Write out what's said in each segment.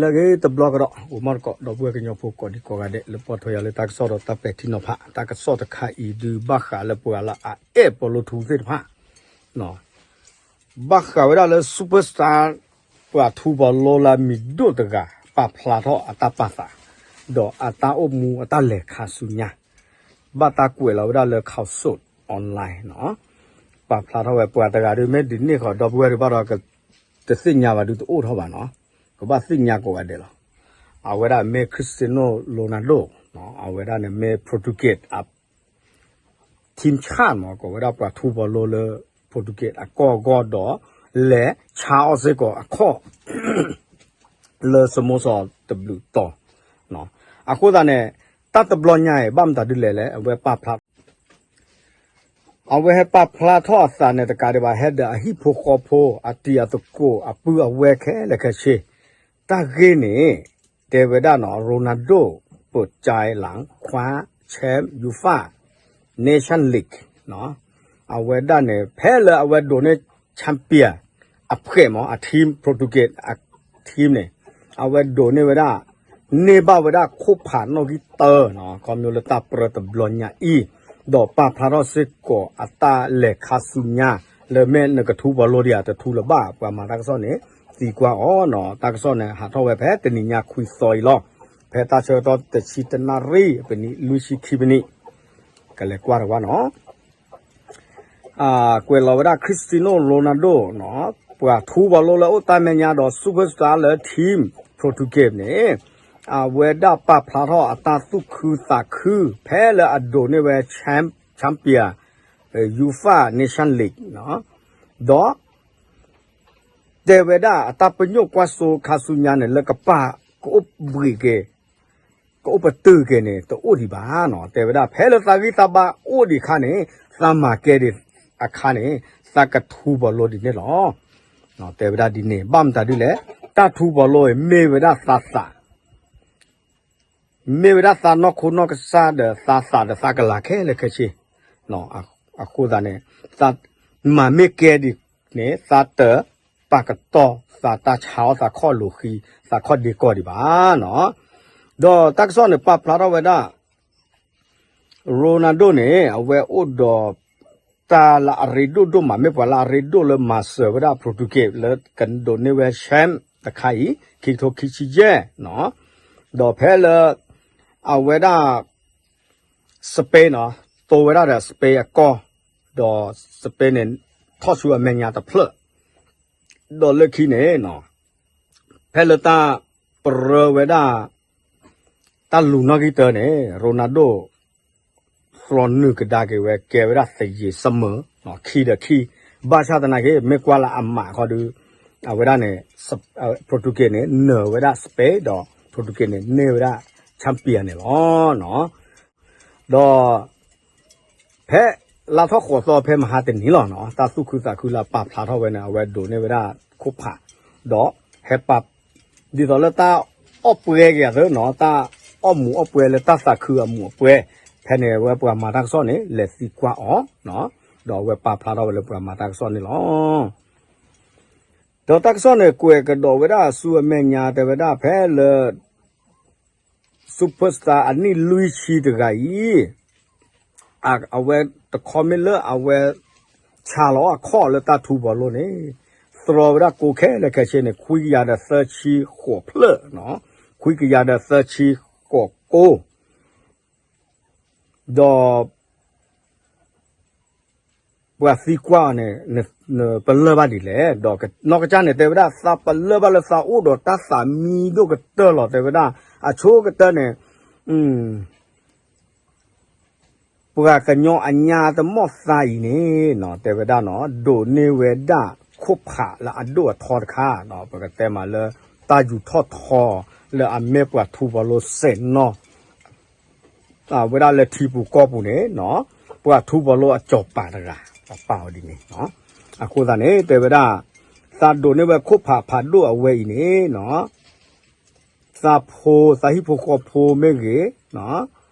လၢအဂ့ၤတဘျီကဒီး အိၣ်မးတကိး ဒီပုၢ်ဝဲၢ်ကညီဖိကိးဒံကိးဂၤဒဲး လၢပီၢ်ထီယၤလၢတၢ်ကစီၣ်ဒီးတၢ်ပဲာ်ထံနီၤဖး တၢ်ကစီၣ်တခါအံၤဒုးဘၣ်ဃးလၢပှၤလၢအအဲၣ်ပီလိထူသ့ၣ်တဖၣ် ဘၣ်ဃးဝဲဒၣ်လၢ superstar ပှၤထူပီၤလိလၢအမံၤဒိၣ်တဂၤ ပာ်ဖျါထီၣ်အတၢ်ပာ်သး ဒီးအတၢ်အိၣ်မူအတၢ်လဲၤခါဆူညါ ဘၣ်တၢ်ကွဲးလီၤဝဲဒၣ်လၢ Khaosod Online နီၤ ပာ်ဖျါထီၣ်ဝဲပှၤတဂၤဒုး မ့ၢ်ဒ်န့ၣ်ဃီ ဒီပုၢ်ဝဲၢ်တဖၣ်ဒီး တသ့ၣ်ညါဘၣ်ဒုးတအိၣ်ထီၣ်ဘၣ်နီၤ ကဘၣ်သ့ၣ်ညါကိးဂၤဒဲးလီၤ. အဝဲဒၣ်မ့ၢ် Cristiano Ronaldo အဝဲဒၣ်န့ၣ်မ့ၢ် Portugal အ team ဆၣ်မး ကိးဝဲဒၣ်ပှၤထူပီၤလိလၢ Portugal အကီၢ်အဂီၢ်ဒီး လဲၤဆါအီၣ်စ့ၢ်ကီးအခီၣ် လၢစမူစီၤတဘျုးတီၤ အဃိသတးန့ၣ် တၢ်တဘျီညါအံၤ ဘၣ်မတၤဒ်လဲၣ်လဲၣ် အဝဲပာ်ဖျါ အဝဲဟဲပာ်ဖျါထီၣ်အသးန့ၣ်တကးဒံးဘၣ် ဟဲဒီးအဟံၣ်ဖိဃီဖိ အတံၤအသကိး အပုၢ်အဝဲၢ်ခဲလၢာ်ခဲဆ့ တၢ်ဂ့ၢ်န့ၣ် တဲဝဲဒၣ်နီၤ Ronaldo ပၢၢ်ကၠဲလၢ် ခွါ champ UEFA Nation League အဝဲဒၣ်န့ၣ် ဖဲလၢအဝဲဒိးန့ၢ် champion အဖှဲးမး အ team Portugal အ team န့ၣ် အဝဲဒိးန့ၢ်ဝဲဒၣ် န့ၢ်ဘၣ်ဝဲဒၣ်ခိၣ်ဖးနီၣ်ဂံၢ်တၢ ခီဖျိလၢတၢ်ပြၢတဘျီညါအံၤ ဒီးပာ်ဖျါထီၣ်စ့ၢ်ကီးအတၢ်လဲၤခါဆူညါ လၢမ့ၢ်နကထူပီၤလိဒံးဧါ တထူလၢၤဘၣ် ပှၤမၤတၢ်ကစီၣ်န့ၣ် သံကွၢ်အီၤနီၤ တၢ်ကစီၣ်န့ၣ် ဟးထီၣ်ဝဲဖဲတနံၤညါခွံသီအံၤလီၤ. ဖဲတၢ်ဆၢကတီၢ်တဆံတနၣ်ရံၣ် ပနံးလွံၢ်ဆံခံပနံး ကလဲၤကွၢ်တဝါနီၤ ကွဲးလီၤဝဲဒၣ် Cristiano Ronaldo နီၤ ပှၤထူပီၤလိလၢအိၣ်တၢ်မဲာ်ညါဒီး superstar လၢ team Portugal န့ၣ် အဝဲဒၣ်ပာ်ဖျါထီၣ်အတၢ်သူၣ်ခုသးခု ဖဲလၢအဒိးန့ၢ်ဝဲ champ champion UEFA Nation League နီၤ ဒီး တဲဝဲဒၣ်အတၢ်ပညိၣ်ကွၢ်စိခါဆူညါန့ၣ် လၢကပာ်ကအိၣ်ဘှံးက့ၤ ကအိၣ်ပတုာ်က့ၤန့ၣ် တအိၣ်ဒံးဘၣ်နီၤ တဲဝဲဒၣ် ဖဲလၢသးဂံၢ်သးဘါအိၣ်ဒံးအခါန့ၣ် သးမၤကဲဒံးအခါန့ၣ် သးကထူပီၤလိဒ်န့ၣ်လီၤ. တဲဝဲဒၣ်ဒ်န့ၣ် ဘၣ်မတၤဒ်လဲၣ် တၢ်ထူပီၤလိအံၤ မ့ၢ်ဝဲဒၣ်သးသး မ့ၢ်ဝဲဒၣ်သးနီၢ်ခိနီၢ်ကစၢ်ဒီး သးသးဒီးသးကလၤခဲလၢာ်ခဲဆ့ အဃိသတးန့ၣ် သးမၤမ့ၢ်ကဲဒ်န့ၣ် သးတပာ်ကတီၢ် သးတၢ်ဆါအီၣ်သးခီၣ်လိာ်ဃံ သးခီၣ်ဒ့ကီၢ်ဒံးဘၣ်နီၤ ဒီးတၢ်ကစီၣ်န့ၣ် ပာ်ဖျါထီၣ်ဝဲဒၣ် Ronaldo န့ၣ် အဝဲအိၣ်ဒီး တၢ်လၢအရ့ဒိၣ်ဒိၣ်မး မ့ၢ်ပှၤလၢအရ့ဒိၣ်လၢမၤစၢၤဝဲဒၣ် Portugal လၢကဒိးန့ၢ်ဝဲ champ တခါအံၤ ခံကထိခံဆံယဲၢ်နီၤ ဒီးဖဲလၢ အဝဲဒၣ် Spain နီၤ တိဝဲဒၣ်ဒီး Spain အကီၢ် ဒီး Spain န့ၣ် ထီၣ်ဆူအမဲာ်ညါတဖျၢၣ် ဒီးလၢခံန့ၣ်နီၤ ဖဲလၢတၢ်ပြၢဝဲဒၣ် တၢ်လူၤနီၣ်ဂံၢ်တၢန့ၣ် Ronaldo သြီနုာ်ကဒါက့ၤဝဲ ကဲဝဲဒၣ်သယံၤစမၢၤ ခံဒီးခံ ဘၣ်ဆၣ်သနာ်က့ မ့ၢ်ကွၢ်လၢအမးခီဒု အဝဲဒၣ်န့ၣ် Portugal န့ၣ် နၢၤဝဲဒၣ် Spain ဒီး Portugal န့ၣ် န့ၢ်ဝဲဒၣ် champion န့ၣ်လီၤ. ဒီး ဖဲလါထီၣ်ဃိးသီ ဖဲမဟါတနံၤလီၤနီၤ တၢ်သူၣ်ခုသးခုလၢအပာ်ဖျါထီၣ်ဝဲန့ၣ် အဝဲဒိးန့ၢ်ဝဲဒၣ်ခိၣ်ဖး ဒီးဟဲပာ် ဒ်သိးလၢတၢ်အီၣ်ပှဲၤက့ၤအသးနီၤ တၢ်အီၣ်မူးအီၣ်ပှဲၤလၢတၢ်သးခုအမူးအပှဲၤ ဖဲန့ၣ် အဝဲပှၤမၤတၢ်ကစီၣ်န့ၣ် လဲၤသံကွၢ်အီၤ ဒီးအဝဲပာ်ဖျါထီၣ်ဝဲလၢပှၤမၤတၢ်ကစီၣ်န့ၣ်လီၤ. ဒီးတၢ်ကစီၣ်န့ၣ် ကွဲးကဒီးဝဲဒၣ်ဆူအမဲာ်ညါ တဲဝဲဒၣ်ဖဲလၢ superstar အနံၣ်လွံၢ်ဆံတဂၤအံၤ အဝဲတခီမ့ၢ်လၢအဝဲ ဆါလီၤအခီၣ်လၢတၢ်ထူပီၤလိန့ၣ် သြီဝဲဒၣ်ကိးခဲလၢာ်ခဲဆ့န့ၣ် ခွံကယၤဒီးသၢဆံဃိးဖျၢၣ်နီၤ ခွံကယၤဒီးသၢဆံဃိးကိး ဒီး ပှၤသံကွၢ်အီၤန့ၣ် နပလၢၢ်ဘၣ်ဒ်လဲၣ် ဒီးနီၢ်ကစၢ်န့ၣ် တဲဝဲဒၣ် သးပလၢၢ်ဘၣ်လၢသးအိၣ်ဒီးတၢ်သးမံဒိၣ်ကတၢၢ်လီၤ တဲဝဲဒၣ် အဆိကတၢၢ်န့ၣ် ပှၤကညီအညါတမီၢ်သါအံၤန့ၣ်နီၤ တဲဝဲဒၣ်နီၤ ဒိးန့ၢ်ဝဲဒၣ်ခိၣ်ဖးလၢအဒိၣ်အထီတခါနီၤ ပကတဲမးလၢ တၢ်ယူၤထီၣ်ထီ လၢအမ့ၢ်ပှၤထူပီၤလိစဲးနီၤ အဝဲဒၣ်လၢထံပူၤကီၢ်ပူၤန့ၣ်နီၤ ပှၤထူပီၤလိအစီၤပၤတဂၤ ပာ်အီၤဒ်န့ၣ်နီၤ အဃိသတးန့ၣ် တဲဝဲဒၣ် သးဒိးန့ၢ်ဝဲခိၣ်ဖးဖးဒိၣ်အဝဲအံၤန့ၣ်နီၤ သးဖိ သးဟံၣ်ဖိဃီဖိမ့ၢ်ဂ့ၤ,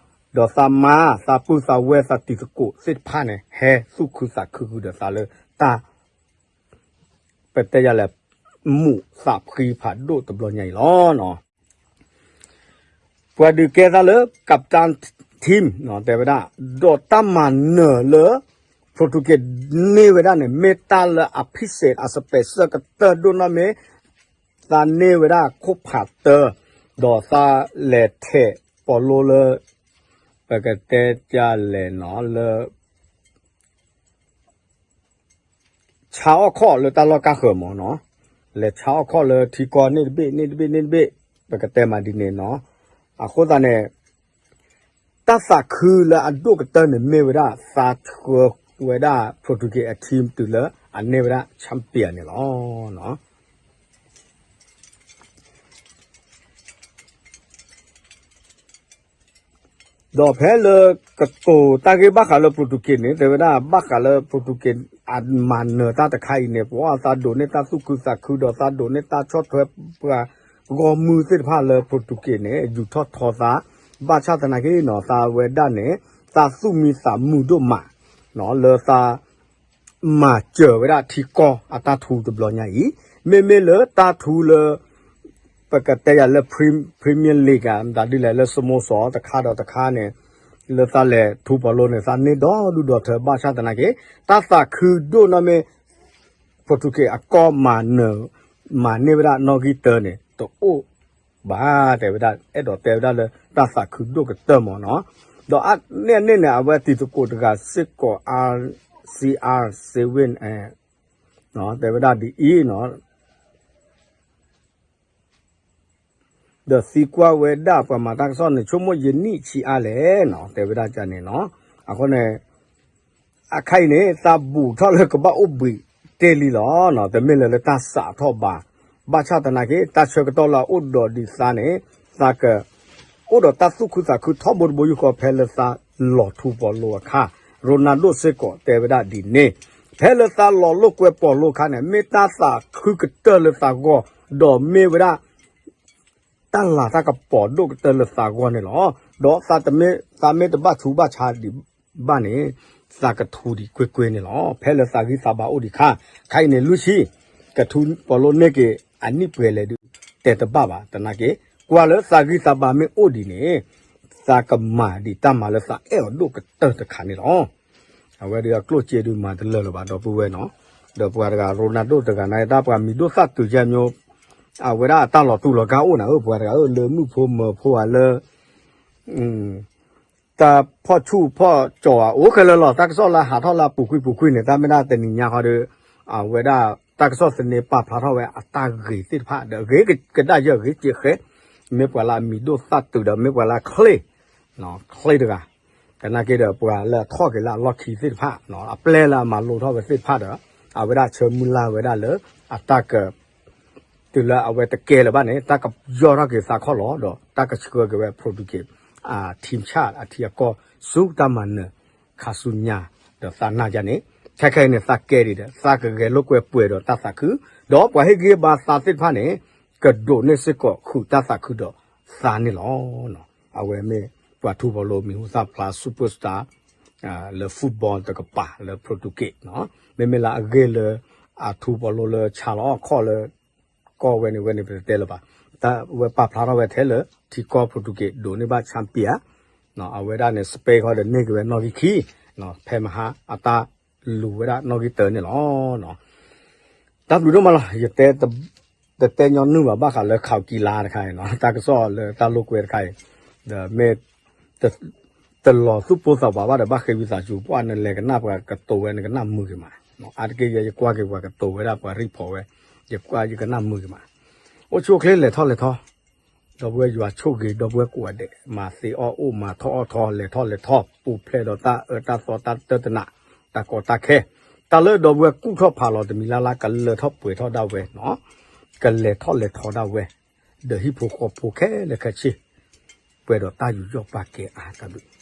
ဒီးသးမါ သးပုၢ်သးဝဲၢ်သးတံၤသကိးသ့ၣ်တဖၣ်န့ၣ် ဟဲသူၣ်ခုသးခုဃုာ်ဒီးသးလၢတၢ် ပတဲယၤလဲၣ် မူးသးဖှံဖးဒိၣ်တဘျီညါအံၤလီၤ. ပှၤဒုးကဲသးလၢ captain team တဲဝဲဒၣ်, ဒီးတၢ်မၤနၢၤလၢ Portugal န့ၢ်ဝဲဒၣ်န့ၣ် မ့ၢ်တၢ်လၢအ พิเศษ အ special ကတၢၢ်ဒိၣ်နီၢ်မ့ၢ် သးန့ၢ်ဝဲဒၣ်ခိၣ်ဖးတၢ, ဒီးသးလဲၤထဲးပီးလိလၢ ပကတဲဒ်လဲၣ်နီၤ လၢ ဆါအီၣ်ခီၣ်လၢတၢ်လီၢ်ကါဃၢၤမ့ၢ်နီၤ, လဲၤဆါအီၣ်ခီၣ်လၢထံကီၢ်န့ၣ်တဘ့ၣ် န့ၣ်တဘ့ၣ် န့ၣ်တဘ့ၣ်, ပကတဲမးဒ်န့ၣ်နီၤ. အဃိသတးန့ၣ် တၢ်သးခုလၢအဒိၣ်ကတၢၢ်န့ၣ်မ့ၢ်ဝဲဒၣ် သးဆှၢဝဲဒၣ် Portugal အ team တုၤလၢအန့ၢ်ဝဲဒၣ် champion န့ၣ်လီၤ. ဒီးဖဲလၢကတိၤတၢ်ဂ့ၢ်ဘၣ်ဃးလၢ Portugal န့ၣ် တဲဝဲဒၣ်ဘၣ်ဃးလၢ Portugal အမၤနၢၤတၢ်တခါအံၤန့ၣ် ပှၤသးဒိးန့ၢ်တၢ်သူၣ်ခုသးခုဒီးသးဒိးန့ၢ်တၢ်ဆီၣ်ထွဲပှၤဂီၢ်မုၢ်သ့ၣ်တဖၣ်လၢ Portugal န့ၣ် ယူာ်ထီၣ်ထီသး, ဘၣ်ဆၣ်သနာ်က့နီၤ သးဝဲဒၣ်န့ၣ် သးသူၣ်မံသးမုာ်ဒိၣ်မး လၢသး မၤစၢၤဝဲဒၣ်ထံကီၢ်အတၢ်ထူတဘျီညါအံၤ, မ့မ့ၢ်လၢတၢ်ထူလၢ ပကတဲယၤလၢ Premier League ဧါ မတၤဒ်လဲၣ်လၢ စမိၣ်စီၤ တခါဒီးတခါန့ၣ် လၢသးလဲၤထူပီးလိန့ၣ် သးန့ၢ်ဒီဒူၣ်ဒီထၢ ဘၣ်ဆၣ်သနာ်က့ တၢ်သးခုဒိၣ်နီၢ်မ့ၢ် Portugal အကီၢ်မၤနၢၤ မၤန့ၢ်ဝဲဒၣ်နီၣ်ဂံၢ်တၢန့ၣ် တအိၣ်ဘၣ် တဲဝဲဒၣ် အဲၣ်ဒိးတဲဝဲဒၣ်လၢတၢ်သးခုဒိၣ်ကတၢၢ်မ့ၢ်နီၤ. ဒီးအန့ၣ်အန့ၣ်န့ၣ် အဝဲတံၤသကိးတဂၤစ့ၢ်ကီး R C R seven တဲဝဲဒၣ်ဒ်အံၤနီၤ ဒီးသံကွၢ်ဝဲဒၣ်ပှၤမၤတၢ်ကစီၣ်န့ၣ် ဆိကမိၣ်ယနံၣ်ဆံးအါလဲၣ်နီၤ တဲဝဲဒၣ်န့ၣ်နီၤ. အဃိန့ၣ် အခါအံၤန့ၣ် သးဘူးထီၣ်လၢကဘၣ်အိၣ်ဘှံးတ့ၢ်လံလီၤ. တမ့ၢ်လၢလၢတၢ်စးထီၣ်ဘၣ်. ဘၣ်ဆၣ်သနာ်က့ တၢ်ဆၢကတီၢ်လၢအအိၣ်ဒီးဒံးသးန့ၣ် သးက အိၣ်ဒီးတၢ်သူၣ်ခုသးခုထီဘိတဘိယူၢ်ဃီ ဖဲလၢသးလီၤထူပီးလိအခါ Ronaldo စ့ၢ်ကီးတဲဝဲဒၣ်ဒ်န့ၣ်, ဖဲလၢသးလီၤလိာ်ကွဲပီးလိအခါန့ၣ် မ့ၢ်တၢ်သးခုကတၢၢ်လၢသးဂီၢ် ဒီးမ့ၢ်ဝဲဒၣ် တၢ်လၤတၢ်ကပီၤဒိၣ်ကတၢၢ်လၢသးဂီၢ်န့ၣ်လီၤ. ဒီးသးမ့ၢ်တဘၣ်ထူဘၣ်ဆါဒံးဘၣ်န့ၣ် သးကထူဒံးကွ့ၢ်ကွ့ၢ်န့ၣ်လီၤ. ဖဲလၢသးဂံၢ်သးဘါအိၣ်ဒံးအခါ, ခါအံၤန့ၣ် လွံၢ်ဆံ ကထူပီးလိန့ၢ်က့ၤအနံၣ်ပှဲၤလဲၣ်ဒုး တဲတဘၣ်ဘၣ်. သနာ်က့ ကွၢ်လၢသးဂံၢ်သးဘါမ့ၢ်အိၣ်ဒံးန့ၣ် သးကမၤဒံးတၢ်မၤလၢသးအဲၣ်အီၤဒိၣ်ကတၢၢ်တခါန့ၣ်လီၤ. အဝဲဒုးအကျိၣ်စ့ဒုးမၤတလၢာ်လၢၤဘၣ် ဒီပုၢ်ဝဲၢ်နီၤ. ဒီးပှၤတဂၤ Ronaldo တဂၤန့ၣ် တၢ်ပှၤမံၤဒိၣ်သၣ်တုၤယဲမၠိ အဝဲဒၣ်အတၢ်လီၤတူာ်လီၤကာ်အိၣ်နၤဧၢ ပှၤတဂၤဧၢ လၢမုၣ်ဖိမၢၤဖိဧါလၢ တၢ်ဖီၣ်ဆူၣ်ဖီၣ်ကၠီၤဧါ အိၣ်ခဲလၢာ်လီၤ. တၢ်ကစီၣ်လၢဟးထီၣ်လၢအပူၤကွံာ်ပူၤကွံာ်န့ၣ် တၢ်မ့ၢ်ဒၣ်တနံၤညါဃီဒီး အဝဲဒၣ်တၢ်ကစီၣ်သန့ပာ်ဖျါထီၣ်ဝဲအတၢ်ဂ့ၤသ့ၣ်တဖၣ်ဒီး ဂ့ၤကဒါယၢ်ဂ့ၤစ့ၢ်ဃဲ, မ့ၢ်ပှၤလၢအမံၤဒိၣ်သၣ်တုၤဒီး မ့ၢ်ပှၤလၢအချ့ ချ့တဂၤ, သနာ်က့ဒီးပှၤလၢအထီၣ်က့ၤလၢအလီၢ်ခံသ့ၣ်တဖၣ် အပျဲၢ်လၢအမၤလိထီၣ်ဝဲသ့ၣ်တဖၣ်ဒီး အဝဲဒၣ်ဆၢမုၢ်လၢ်ဝဲဒၣ်လၢ အတၢ်က တုၤလၢအဝဲတကဲလၢၤဘၣ်န့ၣ် တၢ်ကယီၢ်ထီၣ်က့ၤသးခီၣ်လီၤ ဒီးတၢ်ကဆှၢက့ၤဝဲ Portugal အ team ဆၣ် အထံအကီၢ် ဆူတၢ်မၤနၢၤ ခါဆူညါ ဒီးသးနာ်ယါန့ၣ် ခဲခဲအံၤန့ၣ် သးကဲဒံးဒီး သးကဂဲၤလိာ်ကွဲပှဲၤဒီးတၢ်သးခု ဒီးပှၤဟ့ၣ်ဂံၢ်ဘါသးသ့ၣ်တဖၣ်န့ၣ် ကဒိးန့ၢ်စ့ၢ်ကီးဃုာ်တၢ်သးခုဒီးသးန့ၣ်လီၤ. အဝဲမ့ၢ်ပှၤထူပီးလိမံၤဟူသၣ်ဖျါ superstar လၢ football တကပၤလၢ Portugal နီၤ. မ့မ့ၢ်လၢအဂ့ၢ်လၢ အထူပီးလိလၢဆါလီၤခီၣ်လၢ ကီၢ်ဝဲန့ၣ်ဝဲန့ၣ် ပတတဲလၢၤဘၣ်. တၢ်ဝဲပာ်ဖျါထီၣ်ဝဲထဲလၢ ထံကီၢ် Portugal ဒိးန့ၢ်ဘၣ် champion အဝဲဒၣ်န့ၣ် Spain ခီဒီးန့ၢ်က့ၤဝဲနီၣ်ဂံၢ်ခံ ဖဲမဟါအတၢ်လူၤဝဲဒၣ်နီၣ်ဂံၢ်တၢန့ၣ်လီၤ. တၢ်ဘျုးဒိၣ်မးလီၤ. ယတဲ တတဲညီနုၢ်ဘၣ် ဘၣ်ဃးလၢ ข่าวกีฬา တခါအံၤနီၤ, တၢ်ကစီၣ်လၢတၢ်လိာ်ကွဲတခါအံၤ, ဒီးမ့ၢ် တလီၤသူၣ်ပိၢ်သးဝးဘၣ်ဒီး ဘၣ်ဃ့ဝံသးစူၤ ပှၤနလဲၤကနၣ်ပှၤကတိၤဝဲ နကနၣ်မုာ်က့ၤမး. အါတက့ၢ်ယဲ ယကွၢ်က့ၤပှၤကတိၤဝဲဒၣ် ပှၤရံၣ်ဖီၣ်ဝဲ ယကွၢ်ယကနၣ်မုာ်က့ၤမး. အိၣ်ဆူၣ်အိၣ်ချ့ လဲၤထီၣ်လဲၤထီ ဒီပုၢ်ဝဲၢ်ယွၤဆိၣ်ဂ့ၤ ဒီပုၢ်ဝဲၢ်ကိးဂၤဒဲး မၤသ့အီၣ်အိၣ် မၤထီၣ်အီၣ်ထီ လဲၤထီၣ်လဲၤထီ ပူၤဖျဲးဒီးတၢ်အၢတၢ်သီ တၢ်တၢတနး တၢ်ကီတၢ်ခဲ တၢ်လၢဒီပုၢ်ဝဲၢ်ကူၣ်ထီၣ်ဖးလီၤတမံၤလၢ်လၢ် ကလၢၤထီၣ်ပှဲၤထီၣ်ဒၣ်ဝဲ ကလဲၤထီၣ်လဲၤထီဒၣ်ဝဲ ဒီးဟံၣ်ဖိဃီဖိခဲလၢာ်ခဲဆ့ ပှဲၤဒီးတၢ်ယူးယီၣ်ပာ်ကဲအါတၢ်ဘျုး